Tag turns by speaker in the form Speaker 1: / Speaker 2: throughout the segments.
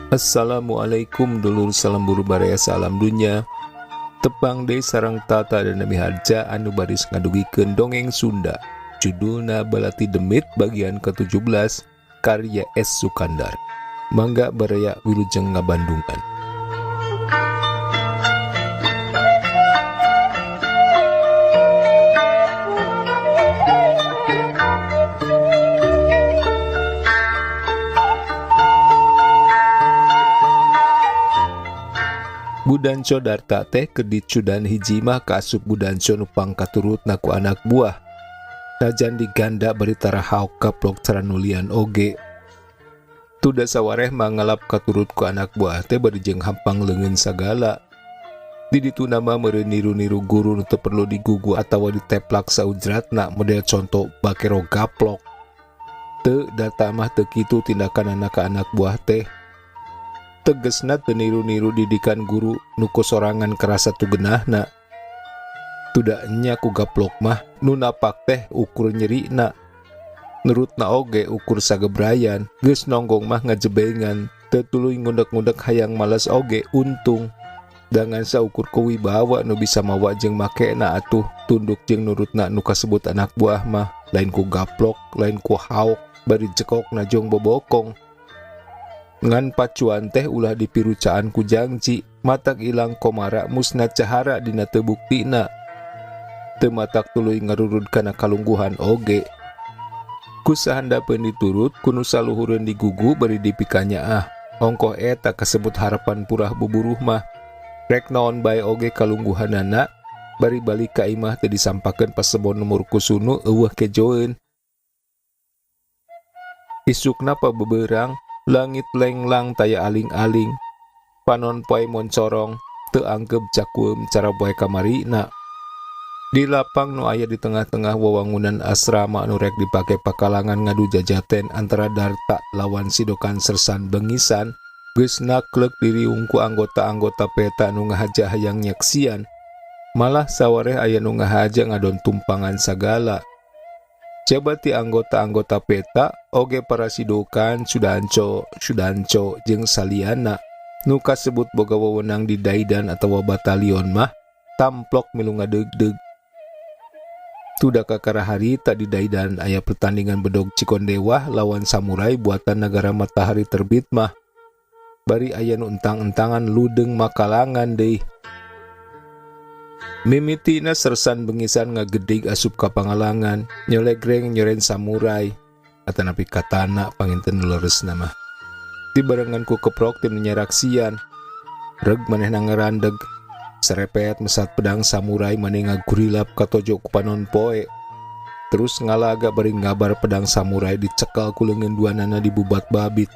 Speaker 1: Assalamualaikum dulur, salam baraya salam dunya. Tepang deui sareng Tata dan Nami Harja anu baris ngadugikeun dongeng Sunda. Judulna Balati Demit bagian ke-17 karya S. Sukandar. Mangga baraya wilujeng ngabandungan. Budanco Darta teh keur dicudan hiji mah kaasup Budanco nu pangkaturutna ku anak buah. Najan diganda bari tara haok kaplok cara nulian oge. Tuda sawareh mah ngalap katurut ku anak buah teh bari jeung hampang leungeun sagala. Di ditu nama meureun niru-niru guru nu teu perlu digugu atawa diteplak saujratna model conto bakero gaplok. Teu Darta mah teu kitu tindakanana ka anak buah teh. Tegesna teu niru-niru didikan guru nu kusorangan kerasa tugenahna. Tuda nya ku gaplok mah nu napak teh ukur nyerina. Nurutna oge ukur sagebrayan, geus nonggong mah ngajebengan, teu tuluy ngundek-ngundek hayang males oge untung. Dangan saukur kuwibawa nu bisa mawa jeung makena atuh tunduk jeung nurutna nu kasebut anak buah mah, lain ku gaplok, lain ku haok, bari jekok najong bobokong. Ngan pacuan teh ulah dipirucaan ku jangji, matak ilang komara musna cahara dina teu buktina. Teu matak tuluy ngarurud kana kalungguhan oge. Ku sahandapeun diturut, ku nu saluhureun digugu bari dipikanyaah. Ongkoh eta kasebut harapan purah buburuh mah. Rek naon bae oge kalungguhanana, bari balik ka imah teu disampakeun pasebon numur kusunu eueuh kejoeun. Isukna pabeberang, langit lenglang taya aling-aling. Panon poe moncorong, teu anggep cakueum cara poe kamarina. Di lapang nu aya di tengah-tengah wewangunan asrama nu rek dipake pakalangan ngadu jajaten antara Darta lawan Sidokan Sersan Bengisan, geus naklek diriung ku anggota-anggota peta nu ngahaja hayang nyaksian. Malah sawareh aya nu ngahaja ngadon tumpangan sagala. Coba ti anggota-anggota peta oge para sidokan Sudanco, Sudanco jeung saliana nu kasebut boga wewenang di Daidan atawa batalion mah tamplok milu ngadeugdeug. Tuda kakara harita di Daidan aya pertandingan bedog Cikondewah lawan samurai buatan negara matahari terbit mah. Bari aya nu entang-entangan ludeung makalangan deui. Mimitina Sersan Bengisan ngagedig asup ka pangalangan, nyolegreng nyoren samurai atanapi katana panginten leresna mah. Dibarengan ku keprok teu nyaraksian. Reg manehna ngarandeg. Serepet mesat pedang samurai maneh ngagurilap katojo ku panon poe. Terus ngalaga bari ngabar pedang samurai dicekal ku leungeun duanana dibubat babit.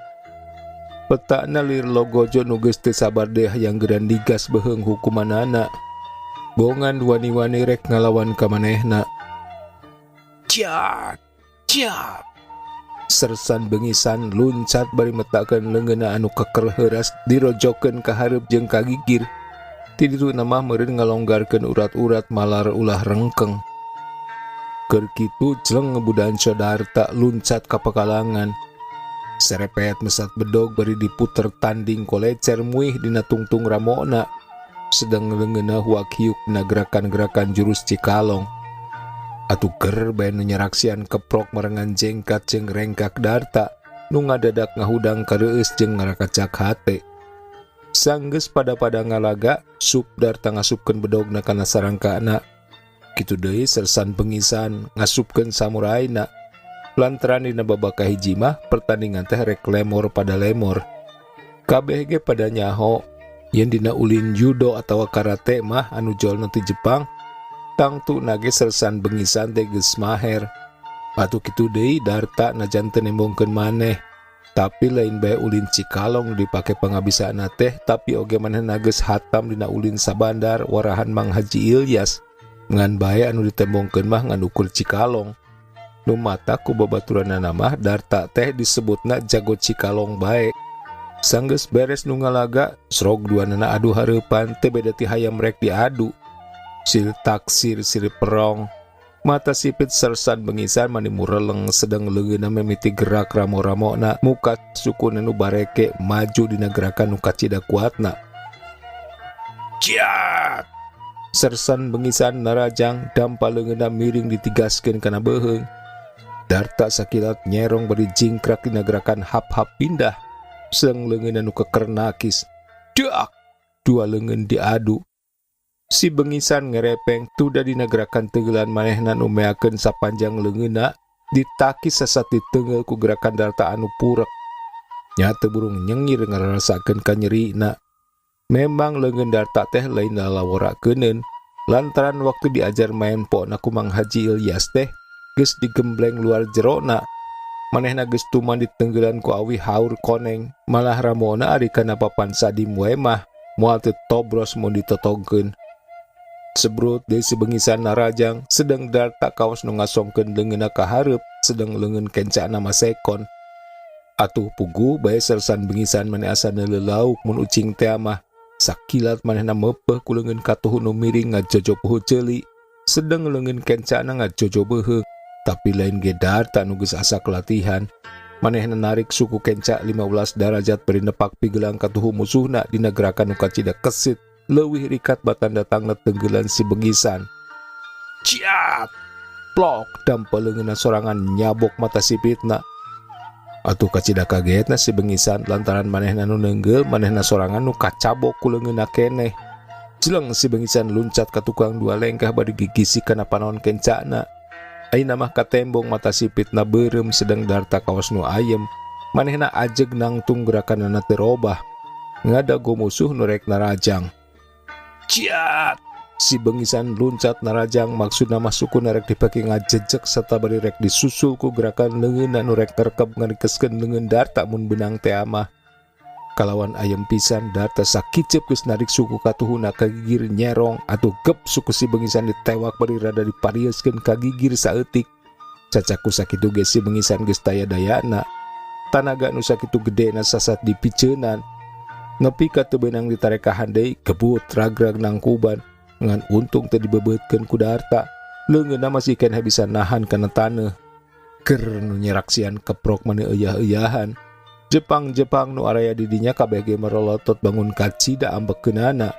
Speaker 1: Petakna lir logojo nu geus teu sabar deh hayang geran digas beheung hukumanana. Bongan wani-wani rek ngalawan ka manehna. Ciak, ciak. Sersan Bengisan luncat bari metakeun leungeunna anu keker heuras dirojokeun ka hareup jeung ka gigir. Ti ditu mah meureun ngalonggarkeun urat-urat malar ulah rengkeng. Keur kitu jleng Budanco Darta luncat ka pakalangan. Serepet mesat bedog bari diputer tanding kolecer muih dina tungtung ramona. Sedang leungeunna huak hiuk dina gerakan-gerakan jurus Cikalong. Atuh ger bae nu nyaraksian keprok marengan jengkat jeung rengkak Darta nu ngadadak ngahudang kareueus jeung ngarakacak hate. Sanggeus pada-pada ngalaga, sup Darta ngasupkeun bedogna kana sarangkana. Kitu deui Sersan Bengisan ngasupkeun samuraina. Lantaran dina babak kahiji mah pertandingan teh rek lemor pada lemor. Kabeh ge pada nyaho yen dina ulin judo atawa karate mah anu jolna ti Jepang, tangtu nage Sersan Bengisan teh geus maher. Atuh kitu deui Darta najan teu nembongkeun maneh. Tapi lain bae ulin Cikalong dipake pangabisaanna teh, tapi oge manehna geus hatam dina ulin sabandar warahan Mang Haji Ilyas. Ngan bae anu ditembongkeun mah ngan ukur Cikalong. Nu mata ku babaturanana mah Darta teh disebutna jago Cikalong bae. Sanggeus beres nu ngalaga, srog duanana adu hareupan teh beda ti hayam rek diadu. Sil taksir, sil perong. Mata sipit Sersan Bengisan mani mureleng sedang leungeunna mimiti gerak ramo-ramona muka sukuna nu bareke maju dina gerakan nu kacida kuatna. Ciat! Sersan Bengisan narajang dampa leungeunna miring ditigaskeun kana beuheung. Darta sakilat nyerong bari jingkrak dina gerakan hap-hap pindah. Sedang leungeunna nu keker nakis. Dak! Dua leungeun diadu. Si Bengisan ngerepeng tuda dina gerakan tenggelan manehna nu meakeun sapanjang leungeunna ditakis sasat ditenggel ku gerakan Darta anu purek. Nyata burung nyengir ngarasakeun kanyerina. Memang leungeun Darta teh lain lalawora keuneun lantaran waktu diajar main pokna ku Mang Haji Ilyas teh geus digembleng luar jerona. Manehna geus tuman ditenggelan ku awi haur koneng, malah ramona ari kana papan sadim wae mah moal teu tobros mun ditotongkeun. Sebrut deui si Bengisan narajang sedang Darta kawas nu ngasongkeun leungeunna ka hareup sedang leungeun kencana masekon. Atuh puguh bae Sersan Bengisan mani asa neuleuh lauk mun ucing teh mah. Sakilat manehna meupeuh ku leungeun katuhu nu miring ngajojo poho ceuli sedang leungeun kencana ngajojo beuheung. Tapi lain ge Darta nu geus asa kelatihan. Manehna narik suku kenca 15 darajat bari nepak pigelang katuhu musuhna dina gerakan nu kacida kesit leuwih rikat batan datangna tenggelan si Bengisan. Ciat! Plok dampa leungeunna sorangan nyabok mata sipitna. Atuh kacida kagetna si Bengisan lantaran manehna nu neunggel manehna sorangan nu kacabok ku leungeunna keneh. Jeleng si Bengisan luncat ka tukang dua lengkah bari gigisi kana panon kencana. Ayeuna mah katembong mata sipitna beureum sedang Darta kawas nu ayem. Manehna ajeg nangtung gerakanana teu robah. Ngadago musuh nu rek narajang. Ciat! Si Bengisan luncat narajang maksudna mah sukuna rek dipake ngajejek serta bari rek disusul ku gerakan leungeunna nu rek terkep ngarikeskeun leungeun Darta mun beunang teh mah. Kalawan ayem pisan Darta sakiceup geus narik suku katuhuna ka gigir nyerong atuh gep suku si Bengisan ditewak bari rada diparieuskeun ka gigir saeutik. Cacaku sakitu ge si Bengisan geus taya dayana. Tanaga nu sakitu gedena sasat dipiceunan. Nepi ka teu beunang ditarekahan deui kebut ragrag nangkuban ngan untung teu dibebeutkeun ku Darta. Leungeunna masih keneh bisa nahan kana taneuh. Ger nu nyeraksian keprok mani euyah-euyahan. Jepang-Jepang nu araya di dinya kabeh ge merolotot bangun kacida ambekeunana.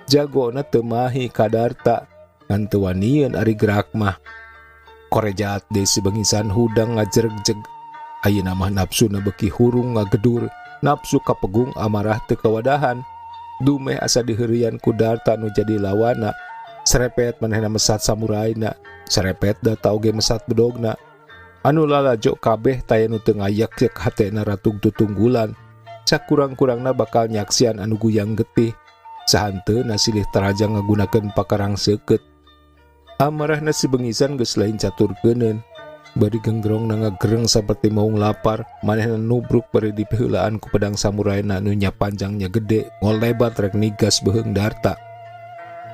Speaker 1: Jagona teu mahi ka Darta ngan teu wanieun ari gerak mah. Korejat deui si Bengisan hudang ngajeregjeg. Ayeuna mah nafsuna beuki hurung ngagedur, nafsu kapegung amarah teu kawadahan. Dumeh asa diheureuyan ku Darta nu jadi lawana. Serepet manehna mesat samuraina, serepet Darta oge mesat bedogna. Anu lalajo kabeh taya nu teu ngayak-yak hatena ratug tutunggulan. Sakurang-kurangna bakal nyaksian anu guyang getih. Sahanteuna silih tarajang ngagunakeun pakarang seukeut. Amarahna si Bengisan geus lain catur keuneun. Bari genggerongna ngagereng saperti maung lapar, manehna nubruk bari dipiheulaan ku pedang samuraina nu nya panjangnya gede, ngolebat rek nigas beuheung Darta.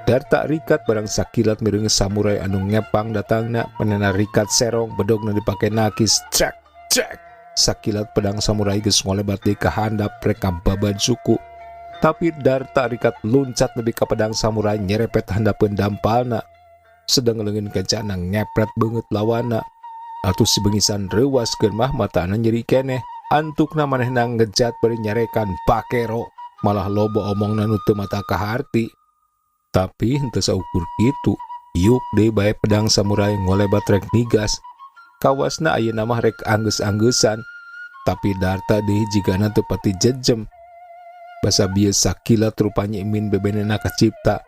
Speaker 1: Darta rikat barang sakilat mireungeus samurai anu ngepang datangna, manehna rikat serong bedogna dipake nakis, trek trek. Sakilat pedang samurai geus ngolebat deui ka handap rek ngababad suku. Tapi Darta rikat luncat nepi ka pedang samurai nyerepet handapeun dampalna. Sedang leungeun kencana ngepret beungeut lawana. Atuh si Bengisan reuwaskeun mah matana nyeri keneh. Antukna manehna ngejat bari nyarekan bakero. Malah loba omongna nu teu mata kaharti. Tapi henteu saukur kitu. Iuk deui bae pedang samurai ngolebat rek nigas. Kawasna ayeuna mah rek anggeus-anggeusan. Tapi Darta deui jigana teu pati jejem. Basa bieu sakilat rupanya imin bebenena kacipta.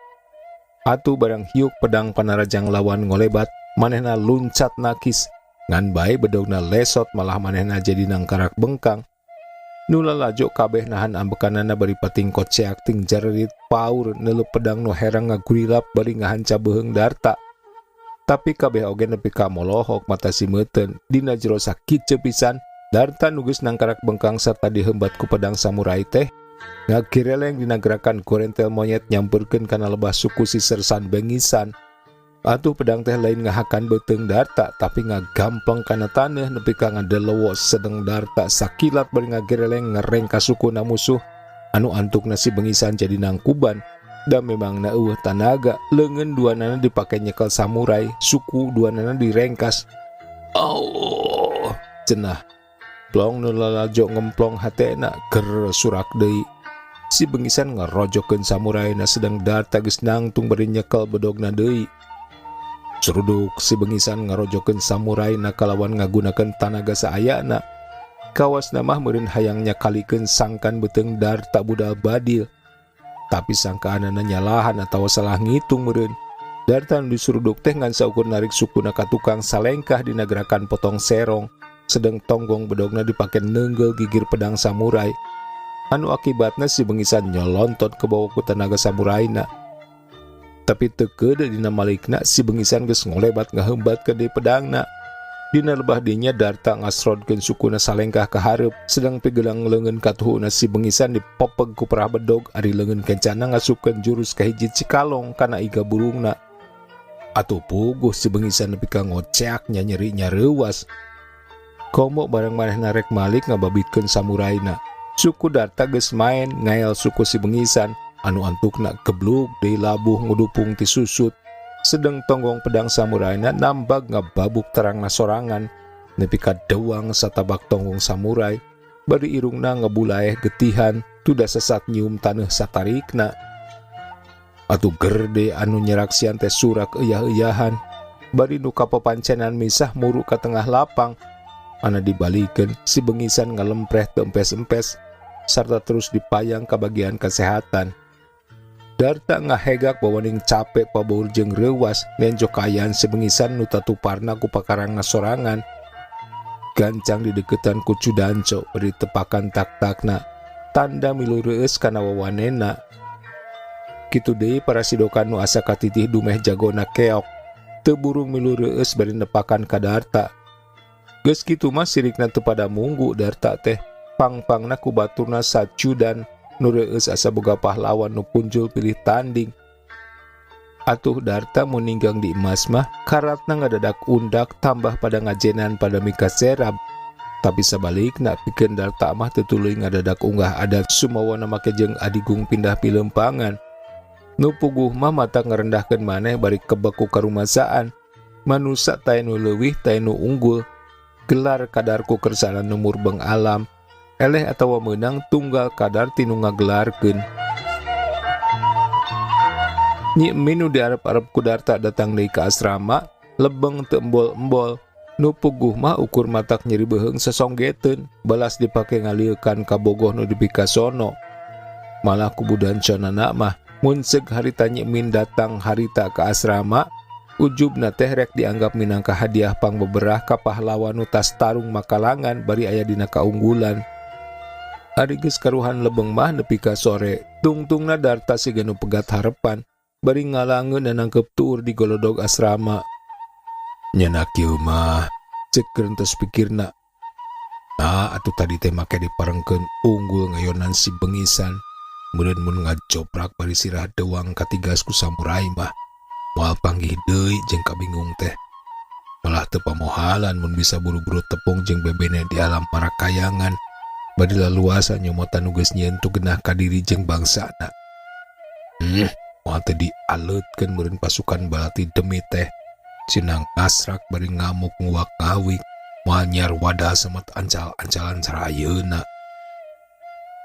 Speaker 1: Atuh barang hiuk pedang panarajang lawan ngolebat, manehna luncat nakis. Ngan bae bedogna lesot malah manehna jadi nangkarak bengkang. Nu lalajo kabeh nahan ambekanana bari patingkot ceak ting jarerit paur neuleup pedang nu herang ngagurilap bari ngahanca beuheung Darta. Tapi kabeh oge nepi ka molohok mata simeuten dina jero sakiceup pisan Darta nu geus nangkarak bengkang sarta dihembat ku pedang samurai teh ngagireleng dina gerakan gorentel monyet nyamperkeun kana lebah suku si Sersan Bengisan. Atuh pedang teh lain ngahakan beuteung Darta tapi ngagampeng kana taneuh nepi ka ngadelewos sedeng Darta sakilat bari ngagireleng ngereng ka sukuna musuh anu antukna si Bengisan jadi nangkuban. Da memangna eueuh tanaga, leungeun duanana dipake nyekel samurai, suku duanana direngkas. Allah, cenah. Plong nu lalajo ngemplong hatena ger surak deui. Si bengisan ngarojokeun samuraina sedang Darta geus nangtung bari nyekel bedogna deui. Suruduk si bengisan ngarojokeun samuraina kalawan ngagunakeun tanaga saayana. Kawasna mah meureun hayang nyakalikeun sangkan beuteung Darta budal badil. Tapi sangkaanana nyalahan atawa salah ngitung meureun. Darta nu disuruduk teh ngan saukur narik sukuna ka tukang salengkah dina gerakan potong serong, sedeng tonggong bedogna dipake neunggel gigir pedang samurai. Anu akibatna si bengisan nyolontot kebawa ku tenaga samuraina. Tapi teu keudeuh dina malikna si bengisan geus ngolebat ngahembat ke deui pedangna. Dina lebah dinya Darta ngasrodkeun sukuna salengkah ka hareup, sedang pigelang leungeun katuhuna si bengisan dipopeg ku perah bedog ari leungeun kencana ngasupkeun jurus kahiji cikalong kana iga burungna. Atuh puguh si bengisan nepi ka ngoceak nyanyeri nyareuwas. Komo barang manehna rek malik ngababitkeun samuraina. Suku Darta geus maen ngael suku si bengisan anu antukna geblug deui labuh ngudupung ti susut. Sedeng tonggong pedang samuraina nambag ngababuk terangna sorangan nepi ka dewang satabak tonggong samurai bari irungna ngebulaeh getihan tuda sesat nyium taneuh satarikna. Atuh gerde anu nyeraksian teh surak eyah-eyahan bari nu kapapancenan misah muru ka tengah lapang. Ana dibalikeun si bengisan ngalempreh teu empes-empes sarta terus dipayang ka bagian kesehatan. Darta ngahegak bawaning capek pabaur jeung reuwas nenjo kaayaan si bengisan nu tatuparna ku pakarangna sorangan. Gancang dideketan ku Cudanco bari tepakan tak-takna tanda milu reueus kana wawanena. Kitu deui para sidokan nu asa katitih dumeh jagona keok teu burung milu reueus bari nepakan ka Darta. Geus kitu mah sirikna teu pada munggu Darta teh pang-pangna ku baturna sacudan nu reueus asa boga pahlawan nu punjul pilih tanding. Atuh Darta mun ninggang di emas mah karatna ngadadak undak tambah pada ngajenan pada mikaserab. Tapi sabalikna pikeun Darta mah teu tuluy ngadadak unggah adat sumawana make jeung adigung pindah pilempangan. Nu puguh mah mata ngarendahkeun maneh bari kebek ku karumasaan. Manusa tae nu leuwih tae nu unggul. Gelar kadarku kersana nu murbeng alam. Eleh atawa meunang tunggal kadar tinu ngagelarkeun. Nyi Emin nu diarep-arep ku Darta datang deui ka asrama, lebeng teu embol-embol. Nu puguh mah ukur matak nyeri beuheung sasonggeteun, balas dipake ngalieukan ka bogoh nu dipikasono. Malah ku budanconana mah mun seug harita Nyi Emin datang harita ka asrama, ujubna teh rek dianggap minangka hadiah pangbeberah ka pahlawan nu tas tarung makalangan bari aya dina kaunggulan. Ari geus karuhan lebeng mah nepi ka sore, tungtungna Darta siga nu pegat harepan, bari ngalangeun nanangkep tuur di golodog asrama. Nyana kieu mah, ceuk geurentes pikirna. Nah, atuh tadi teh make diparengkeun unggul ngayonan si bengisan. Meureun mun ngajoprak bari sirah dewang katigas ku samurai mah, moal panggih deui jeung kabingung teh. Malah teu pamohalan mun bisa buru-buru tepung jeung bebene di alam parakayangan. Bari laluasa nyomotan nu geus nyieun tu genah ka diri jeung bangsana. Moal teh dialeutkeun meureun pasukan balati demi teh. Sinang ngasrak bari ngamuk nguak-ngawik, moal nyiar wadah samet ancal-ancalan sarayeuna.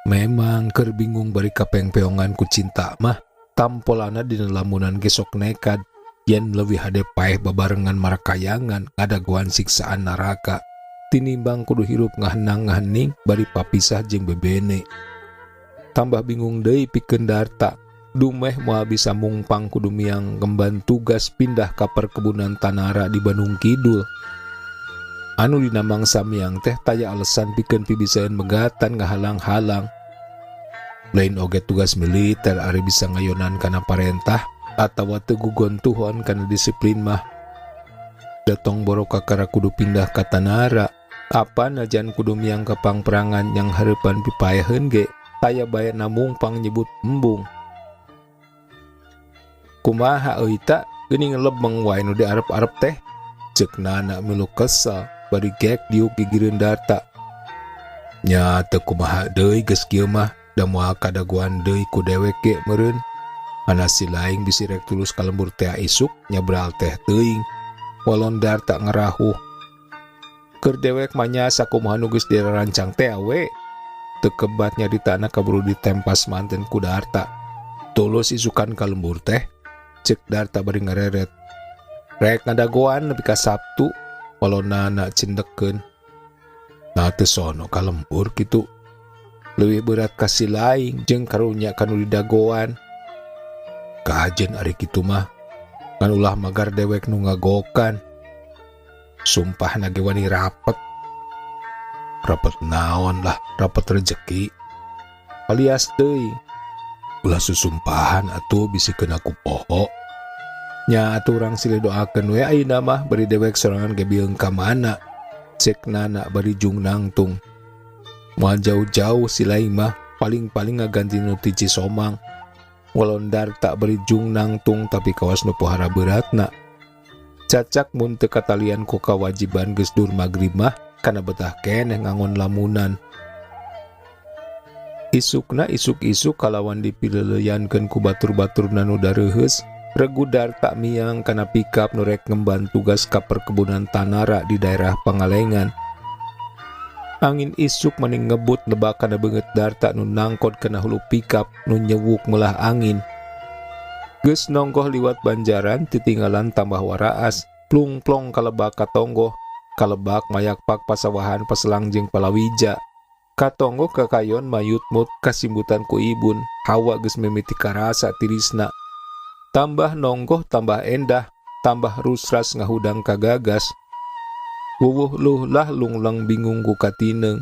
Speaker 1: Memang keur bingung bari kapengpeongan ku cinta mah, tampolana dina lamunan ge sok nekad yen leuwih hade paeh babarengan marakayangan ngadagoan siksaan neraka. Tinimbang kudu hirup ngahenang-ngahening bari papisah jeung bebene. Tambah bingung deui pikeun Darta, dumeh moal bisa mungpang kudu miang ngemban tugas pindah ka perkebunan Tanara di Bandung Kidul. Anu dina mangsa miang teh taya alasan pikeun pibisaeun megatan ngahalang-halang. Lain oge tugas militer ari bisa ngayonan kana parentah atawa teu gugontuhan kana disiplin mah. Datong boro kakara kudu pindah ka Tanara. Apa najan kudu miang ka pangperangan yang hareupan pipaeheun ge taya bae namung pang nyebut embung. Kumaha euy ta geuning lebeng wae nu diarep-arep teh? Ceuk Nana milu kesel bari gek diuk gigireun Darta. Nya teu kumaha deui geus kieu mah da moal kadagoan deui ku dewek ge meureun. Ana si laing bisi rek tulus ka lembur tea isuk nyabral teh teuing. Walon Darta ngarahuh. Keur dewek mah nya sakumaha nu geus dirarancang tea we. Teu kebat nyaritana kaburu ditempas manten ku Darta. Tulus isukan ka lembur teh, cek Darta bari ngareret. Rek ngadagoan nepi ka Sabtu, walonana cendekeun. Nah teu sono ka lembur kitu. Leuwih berat ka si laing jeung karunya ka nu didagoan. Kajen ari kitu mah, ngan ulah magar dewek nu ngagokan. Sumpah na ge wani rapet. Rapet naon lah, rapet rejeki. Alias teuing. Ulah susumpahan atuh bisi kena ku poho. Nya atuh urang silih doakeun we ayeuna mah bari dewek sorangan ge bieung ka mana. Cek Nana bari jung nangtung. Moal jauh-jauh si laing mah paling-paling ngaganti nu ti Cisomang. Walon Darta bari jung nangtung tapi kawas nu pohara beratna. Cacak mun teu katalian ku kawajiban geus dur magrib mah kana betah keneh ngangon lamunan. Isukna isuk-isuk kalawan dipileleyankeun ku batur-baturna nu dareuheus, regu Darta miang kana pikap nu rek ngemban tugas ka perkebunan Tanara di daerah Pangalengan. Angin isuk mani ngebut nebak kana beungeut Darta nu nangkod kana hulu pikap nu nyewuk meulah angin. Geus nonggoh liwat Banjaran titinggalan tambah waraas, plung-plong kalebak katonggoh, kalebak mayakpak pasawahan paselang jeung palawija. Katonggoh kakayon mayutmut kasimbutan ku ibun, hawa geus mimiti karasa tirisna. Tambah nonggoh tambah endah, tambah rusras ngahudang kagagas. Wuwuh luhlah lunglang bingung ku katineung.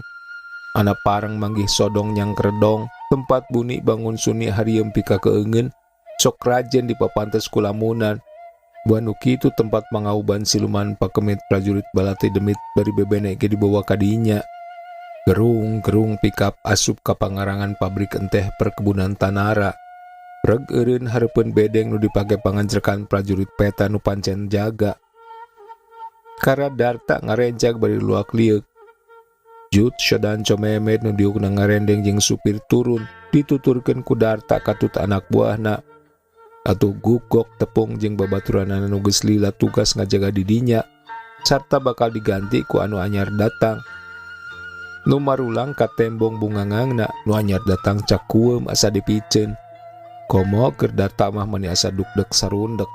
Speaker 1: Ana pareng manggih sodong nyang kredong, tempat buni bangun suni harieum pika keungeun, sok rajen dipapantes ku lamunan. Buah nu kitu tempat mangauban siluman pakemit prajurit balati demit bari bebene ge dibawa ka dinya. Gerung-gerung pikap asup ka pangarangan pabrik enteh perkebunan Tanara. Reg eureun hareupeun bedeng nu dipake panganjrekan prajurit peta nu pancen jaga. Kara Darta ngarenjag bari luak lieuk. Jut Shodanco Memet nu diukna ngarendeng jeung supir turun dituturkeun ku Darta katut anak buahna. Atuh gugok tepung jeung babaturanana nu geus lila tugas ngajaga di dinya sarta bakal diganti ku anu anyar datang. Nu marulang ka tembong bungangangna nu anyar datang cakueum asa dipiceun. Komo keur Darta mah mani asa dukdek sarundek.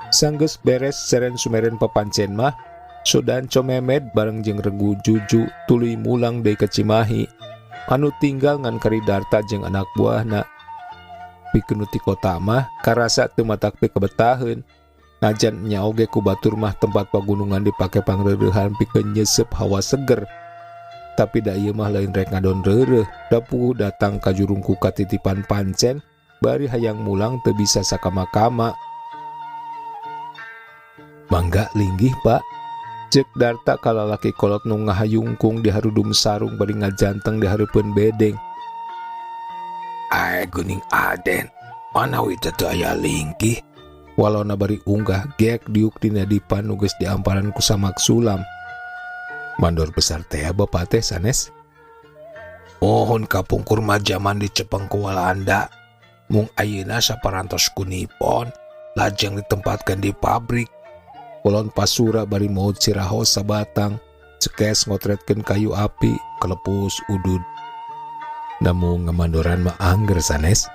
Speaker 1: Sanggeus beres seren sumeren papancen mah, Shodanco Memet bareng jeung regu Juju tuluy mulang deui ka Cimahi. Anu tinggal ngan kari Darta jeung anak buahna. Pikeun nu ti kota mah karasa teu matak pikabetaheun. Najan nya oge ku batur mah tempat pagunungan dipake pangreurehan pikeun nyesep hawa seger. Tapi da ieu mah lain rek ngadon reureuh, dapuh datang ka jurung ku katitipan pancen, bari hayang mulang teu bisa sakama-kama. Mangga linggih, Pak. Cek Darta ka lalaki kolot nu ngahayungkung di harudum sarung bari ngajanteng di hareupeun bedeng. Ae geuning Aden, manawi teh teu aya linggih. Walona bari unggah gek diuk dina dipan nu geus diamparan ku samak sulam. Mandor besar teh bapak teh sanes? Mohon kapungkur mah jaman dicepeng ku Walanda. Mung ayeuna saparantos ku Nippon, lajeng ditempatkeun di pabrik. Walon pasura bari maut siraho sabatang, cekes ngotretkeun kayu api, kelepus udud. Namun ngamandoran mah angger sanes.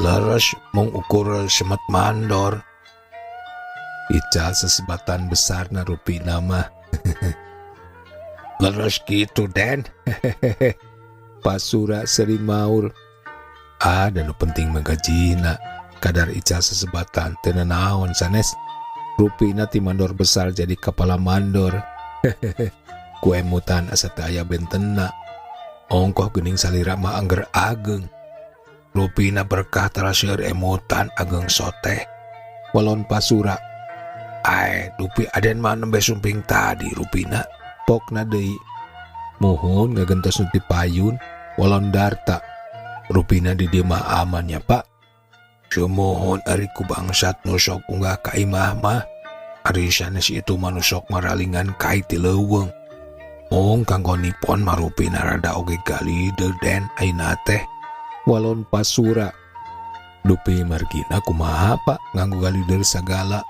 Speaker 1: Leres mung ukur semet mandor. Ical sesebatan besar narupi nama. Leres gitu Den. Pasura seri maur. Ah, dan nu penting mah gajina. Kadar ical sesebatan teu nanaon sanes. Rupina ti mandor besar jadi kepala mandor. Ku emutan asa teu aya bentena. Ongkoh geuning salira mah angger ageng. Rupina berkah tara seueur emutan ageng soteh. Walon pasura. Ae, dupi Aden mah nembe sumping tadi rupina. Pokna deui. Muhun ngagentos nu ti payun. Walon Darta. Rupina di dieu mah aman ya, Pak. Sumuhun ari ku bangsat nu sok unggah ka imah mah. Ari sanes itu mah nu sok maralingan kai ti leuweung. Mung kanggo nipon mah rupina rada oge galideud Den ayeuna teh. Walon pasura. Dupi margina kumaha Pak nganggo galider sagala.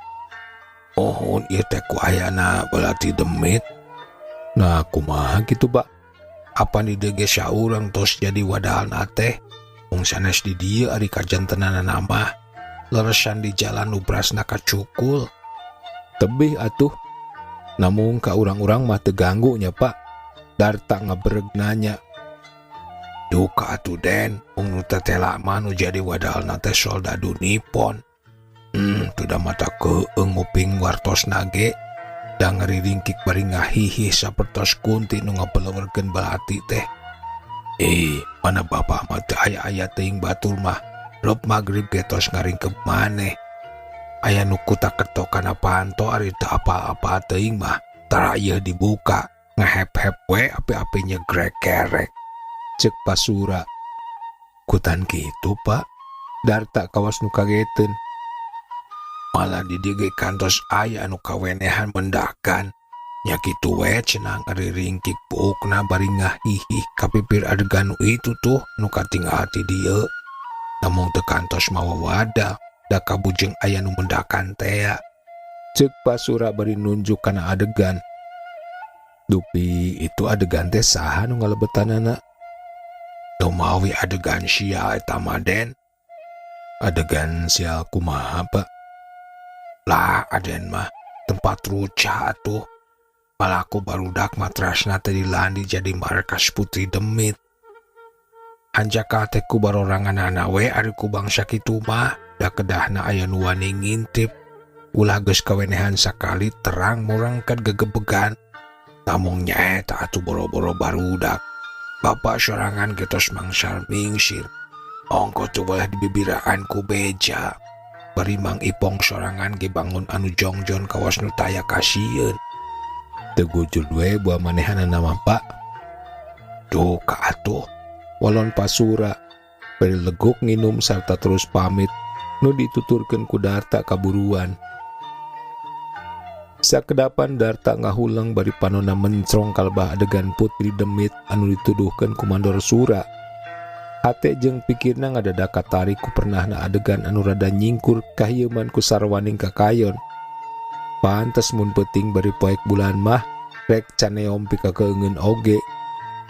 Speaker 1: Mohon ieu teh ku ayana belati demit. Nah kumaha kitu Pak? Apa di dieu ge saurang tos jadi wadalna teh? Mung sanes di dieu ari kajantenanana mah. Leresan di jalan nu brasna kacukul. Tebih atuh. Namung ka urang-urang mah teu ganggu nya Pak. Darta ngabereg nanya. Duka atuh Den, mung nu tetela mah nu jadi wadalna teh soldadu Nippon. Tuh mata keung nguping wartosna ge. Da ngariringkik bari ngahihih sapertos kunti nu ngabelewerkeun belati teh. Mana bapak mah teu aya-aya teuing batur mah. Lop magrib ge tos ngaringkep maneh. Aya nu kutak ketok kana panto ari teu apal-apal teuing mah. Tara ieu dibuka, ngahep-hep we api-api nyegrek kerek. Cek Pasura. Kutan kitu Pak. Darta kawas nu kageteun. Malah di dieu ge kantos aya anu kawenehan mendakan. Nya kitu we cenah ngariringkik buukna bari ngahihih kapipir adegan nu itu tuh nu katinggal ti dieu. Namung teu kantos mawa wadah, da kabujeng aya nu mendakan tea. Cek Pasura bari nunjuk kana adegan. Dupi itu adegan teh saha nu ngalebetanana? Mawi adegan sial eta mah Den. Adegan sial kumaha Pak? Lah aden mah tempat ruca atuh. Malaku barudak matrasna teh dilandi jadi markas putri demit. Hanjakal teh ku baroranganana we ari ku bangsa kitu mah da kedahna aya nu wani ngintip. Ulah geus kawenehan sakali terang murangkat gegebegan. Namung nyaeta atuh boro-boro barudak. Bapak sorangan getos mangsar mingsir. Ongko tuh boleh dibibiraan ku beja. Bari Mang Ipong sorangan ge bangun anu jongjon kawas nu taya kasieun. Teu gujur we buah manehanana mah Pak. Duh ka atuh. Walon Pasura bari leguk nginum sarta terus pamit nu dituturkeun ku Darta kaburuan. Sakedapan Darta ngahuleng bari panona mencrong kalbah adegan putri demit anu dituduhkeun ku Mandor Sura. Hate jeung pikirna ngadadak katarik ku pernahna adegan anu rada nyingkur kahieuman ku sarwaning kakayon. Pantes mun peuting bari poek bulan mah rek caneom pikakeungeun oge.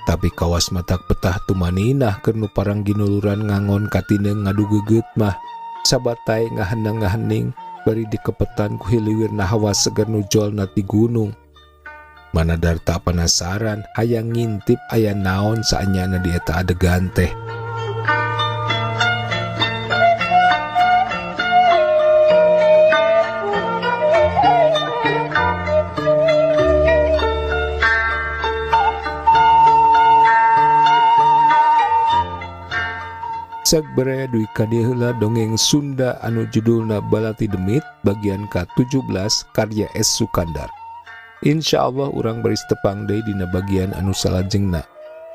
Speaker 1: Tapi kawas matak betah tumaninah keur nu parang ginuluran ngangon katineung ngadu gegeut mah. Sabatai ngahenang-ngahening bari dikepetan ku hiliwirna hawa seger nu jolna ti gunung. Mana Darta penasaran hayang ngintip aya naon saanyana di eta adegan teh. Cek bere duwi ka dieu heula dongeng Sunda anu judulna Balati Demit bagian ka-17 karya S. Sukandar. Insya Allah urang baris tepang deui dina bagian anu salajengna.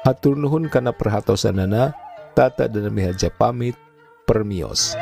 Speaker 1: Hatur nuhun kana perhatosanana. Tata dan Mihaja pamit, permios.